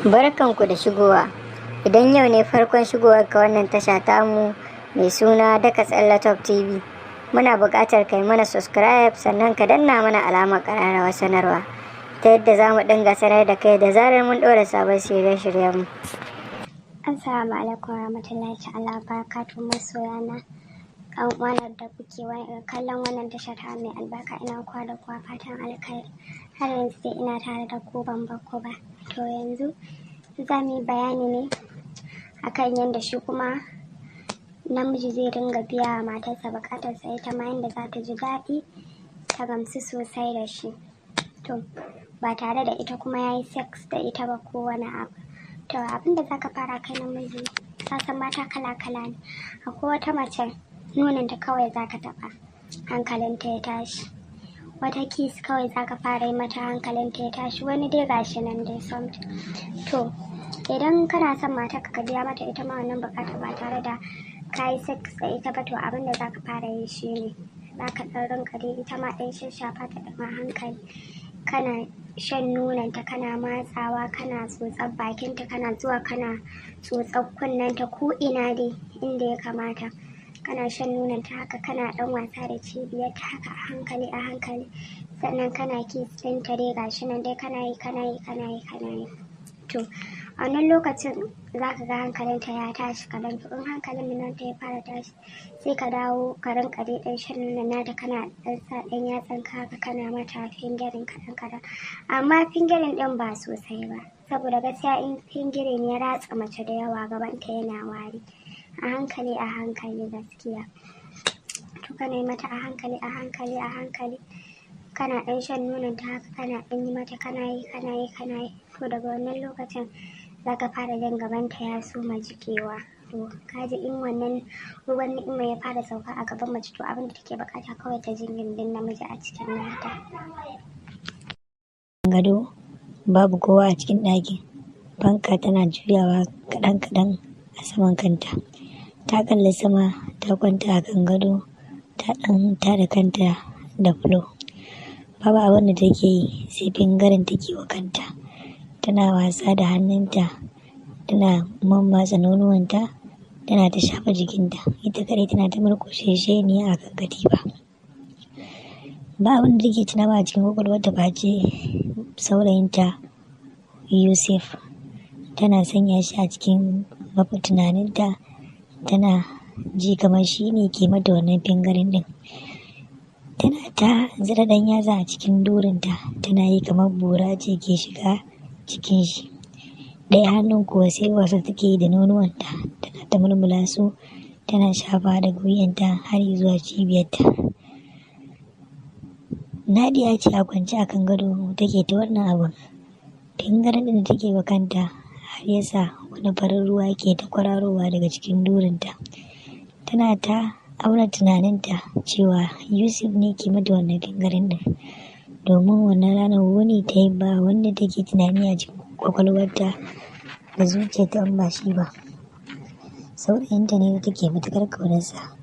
Barkanku da shigowa. Idan yau ne farkon shigowar ka wannan tasha tamu mai suna Daka Tsalla Top TV, muna buƙatar kai mana subscribe, sannan ka danna mana alamar ƙararrawar sanarwa, ta yadda za mu dinga sanar da kai da zarar mun ɗora sabon shirye-shiryenmu. Assalamu alaikum warahmatullahi ta'ala barakatuhu. Masoyana, kan uwana da kuke kallon wannan tashar ta mai albarka, ina kwa da kwa fatan alkhairi. Har yanzu dai ina tare da ku, ban bar ku ba. To, yanzu za mu yi bayani ne akan yadda shi kuma namiji zai dinga biya wa matarsa bukatarsa, ita ma yadda za ta ji daɗi, ta gamsu sosai da shi, to ba tare da ita kuma ya yi sex da ita ba ko wani abu. To, abin da zaka fara, kai namiji, ka san mata kala kala ne. Akwai wata mace nononta kawai zaka taɓa, hankalinta ya tashi. Wata kiss kawai zaka fara yi mata, hankalinta ya tashi. Wani dai gashi nan dai something. To, idan kana son matarka ka biya mata ita ma wannan buƙatar ba tare da ka yi sex da ita ba, to abin da zaka fara yi shine zaka ɗan rinka dai ita ma ɗan shashafa ta ɗan hankali, kana shan nononta, kana matsawa, kana tsotsar bakinta, kana zuwa kana tsotsar kunnenta, ko ina dai inda ya kamata. Kana shan nononta haka, kana ɗan wasa da cibiyarta haka, a hankali a hankali. Sannan kana kiss ɗinta dai, gashi nan dai, kana yi, kana yi, kana yi, kana yi. To, a wannan lokacin zaka ga hankalinta ya tashi kaɗan. To, in hankalin nan ta ya fara tashi, sai ka dawo ka rinka dai ɗan shan nonon nata, kana ɗan sa ɗan yatsan ka haka, kana mata fingering kaɗan kaɗan, amma fingering ɗin ba sosai ba, saboda gaskiya in fingering ya ratsa mace da yawa, gabanta yana wari. A hankali a hankali gaskiya. To, kana yi mata a hankali a hankali a hankali, kana ɗan shan nonon ta haka, kana ɗan yi mata, kana yi, kana yi, kana yi. To, daga wannan lokacin za ka fara jin gabanta ya soma jiƙewa. To, ka ji in wannan ruwan ni'ima ya fara sauka a gaban mace, to abin da take buƙata kawai ta ji gindin namiji a cikin nata. Gado, babu kowa a cikin ɗakin. Fanka tana juyawa kaɗan-kaɗan a saman kanta. Ta kalli sama, ta kwanta a kan gado, ta ɗan tada kanta da fulo. Babu abin da take yi sai fingering take wa kanta. Tana wasa da hannunta, tana mammatsa nonuwanta, tana ta shafa jikinta ita kaɗai, tana ta murƙushesheniya a kan katifa. Ba abin da take tunawa a cikin kwakwalwarta face saurayinta Yusuf. Tana sanya shi a cikin mafi tunaninta, tana ji kamar shi ne ke mata wannan fingering ɗin. Tana ta zira ɗan yatsa a cikin durinta, tana yi kamar bura ce ke shiga cikin shi. Ɗaya hannun kuwa sai wasa take yi da nonuwanta, tana ta mulmula su, tana shafa daga wuyanta har zuwa cibiyarta. Nadiya ce a kwance a kan gado take ta wannan abun. Fingering ɗin da take wa kanta har yasa wani farin ruwa ke ta kwararowa daga cikin durinta. Tana ta auna tunaninta cewa Yusuf ne ke mata wannan fingering ɗin, domin wannan ranar wuni ta yi ba wanda take tunani a cikin kwakwalwarta da zuciyarta in ba shi ba. Saurayinta ne da take matuƙar ƙaunarsa.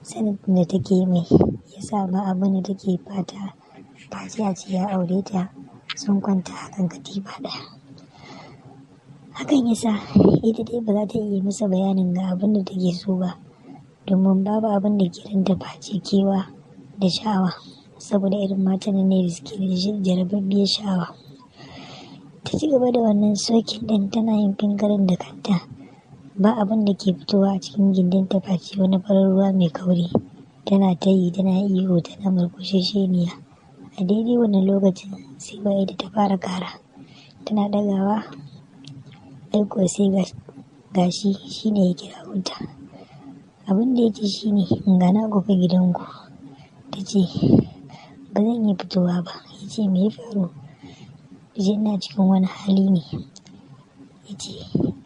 Sanin da take mai yasa ba abin da take fata face a ce ya aure ta, sun kwanta a kan katifa ɗaya. Hakan yasa ita dai ba za ta iya masa bayanin ga abin da take so ba, domin babu abin da ke ranta face kewa da sha'awa, saboda irin matan ne da suke da jarababbiyar sha'awa. Ta ci gaba da wannan sucking ɗin, tana yin fingering da kanta. Ba abin da ke fitowa a cikin gindinta face wani farin ruwa mai kauri. Tana ta yi, tana ihu, tana murƙushesheniya. A daidai wannan lokacin sai wayarta ta fara kara. Tana ɗagawa, aiko sai gashi shine ya kira ta. Abin da ya ce shine, "Gani a ƙofar gidanku." Ta ce, "Ba zan iya fitowa ba." Ya ce, "Me ya faru?" Ta ce, "Ina cikin wani hali ne." Ya ce,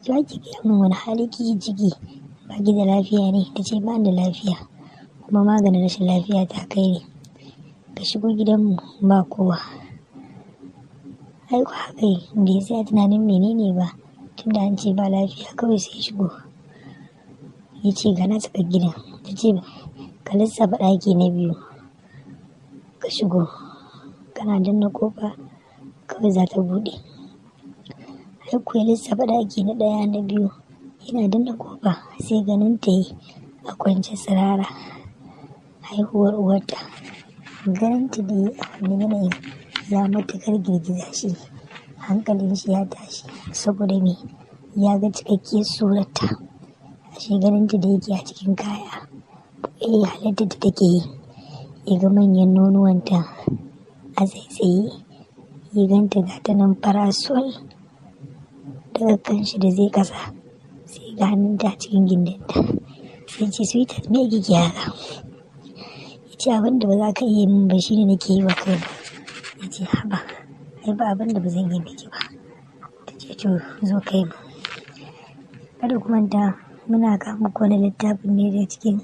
"Za ki gaya min wani hali kike ciki? Ba ki da lafiya ne?" Ta ce, "Ba ni da lafiya, kuma maganin rashin lafiya ta kai ne. Ka shigo gidanmu, ba kowa." Ai ko haka yi, bai tsaya tunanin menene ba, tunda an ce ba lafiya, kawai sai ya shigo. Ya ce, "Gani a tsakar gidan." Ta ce, "Ka lissafa ɗaki na biyu ka shigo. Kana danna kofa kawai za ta buɗe." Ai ko ya lissafa ɗaki na ɗaya, na biyu, yana danna kofa sai ganin ta yi a kwance tsirara, haihuwar uwarta. Ganin ta da yi a wannan yanayin ya matuƙar girgiza shi. Hankalin shi ya tashi saboda me? Ya ga cikakkiyar surarta. Ashe ganin ta da yake a cikin kaya, ɓoye halittar da take yi. Ya ga manyan nonuwanta a tsaitsaye, ya ganta ga ta nan farasol daga kanshi da zai kasa, sai ga hannunta a cikin gindinta. Sai ce, "Sweetheart, me kike haka?" Ya ce, "Abin da ba za ka iya min ba shine nake yi wa kaina." Ya ce, "Haba, ai ba abin da ba zan yi miki ba." Ta ce, "To, zo kai mu." Kada ku manta, muna kawo muku wani littafin ne da cikin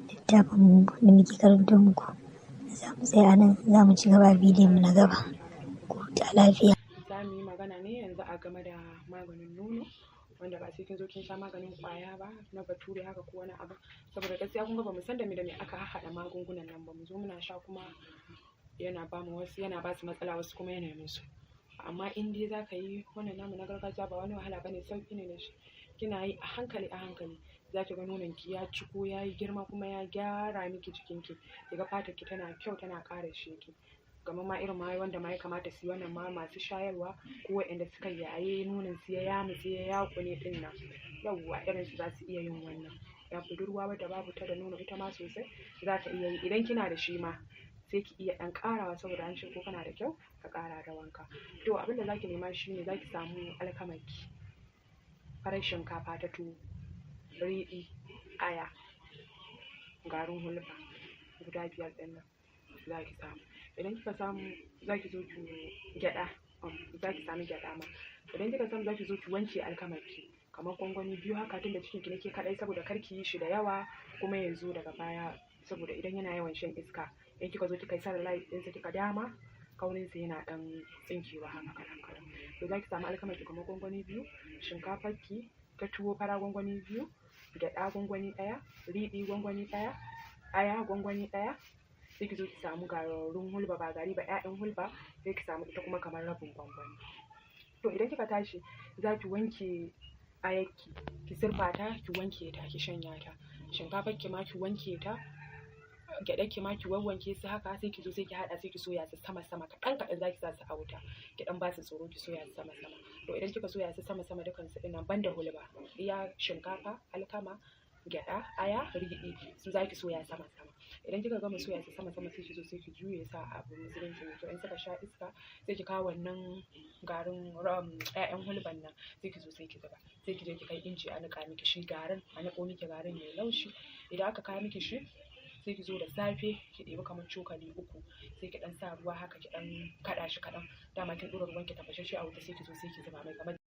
littafin da muke karanto muku. Za mu tsaya a nan, za mu ci gaba a bidiyon mu na gaba. Ku huta lafiya. Za mu yi magana ne yanzu a game da maganin nono, wanda ba sai kin zo kin sha maganin kwaya ba na bature haka ko wani abu, saboda gaskiya kun ga bamu san da me da me aka haɗa magungunan nan ba. Mu zo muna sha kuma yana ba mu wasu, yana ba su matsala, wasu kuma yana musu. Amma in dai za ka yi wannan namu na gargajiya, ba wani wahala bane, sauƙi ne da shi. Kina yi a hankali a hankali, za ki ga nonon ki ya ciko, ya yi girma, kuma ya gyara miki jikin ki. Ki ga fatar ki tana kyau, tana ƙara sheƙi. Kamar ma irin ma wanda ma ya kamata su yi wannan ma, masu shayarwa ko waɗanda suka yaye, nonon su ya yamutse, ya yaƙune ɗin nan, yawwa, irin su za su iya yin wannan. Ya budurwa wadda babu ta da nono, ita ma sosai za ta iya yi. Idan kina da shi ma, sai ki iya ɗan ƙarawa, saboda an ce ko kana da kyau ka ƙara da wanka. To, abin da zaki nema shine zaki samu alkamarki, farar shinkafa ta tuwo, riɗi, aya, garin hulba guda biyar ɗin nan zaki samu. Idan kika samu, zaki zo ki gyaɗa, zaki samu gyaɗa ma. Idan kika samu, zaki zo ki wanke alkamarki kamar gwangwani biyu haka, tunda cikin ki ne ke kaɗai, saboda kar ki yi shi da yawa kuma ya zo daga baya, saboda idan yana yawan shan iska, in kika zo kika yi satellite ɗinsa, kika dama, kaurinsa yana ɗan tsinkewa haka kaɗan kaɗan. To, zaki samu alkamarki kamar gwangwani biyu, shinkafarki ta tuwo fara gwangwani biyu, gyaɗa gwangwani ɗaya, riɗi gwangwani ɗaya, aya gwangwani ɗaya. Sai ki zo ki samu garin hulba, ba gari ba, ƴaƴan hulba, sai ki samu ita kuma kamar rabin gwangwani. To, idan kika tashi, za ki wanke ayarki, ki sirfa ta, ki wanke ta, ki shanya ta. Shinkafar ki ma ki wanke ta, gyaɗar ki ma ki wawwanke su haka. Sai ki zo sai ki haɗa, sai ki soya su sama sama kaɗan kaɗan. Za ki sa su a wuta, ki ɗan ba su tsoro, ki soya su sama sama. To, idan kika soya su sama sama dukan su ɗin nan, banda hulba, iya shinkafa, alkama, gyaɗa, aya, riɗi, su za ki soya sama sama. Idan kika gama soya su sama sama, sai ki zo sai ki juye sa a abu mazubin ki mai kyau. In suka sha iska, sai ki kawo wannan garin ƴaƴan hulban nan, sai ki zo sai ki zuba. Sai ki je ki kai inji a niƙa miki shi garin, a niƙo miki garin mai laushi. Idan aka kawo miki shi, sai ki zo da safe ki ɗebi kamar cokali 3, sai ki ɗan sa ruwa haka, ki ɗan kaɗa shi kaɗan. Dama kin ɗora ruwan ki tafasasshe a wuta, sai ki zo sai ki zuba mai kamar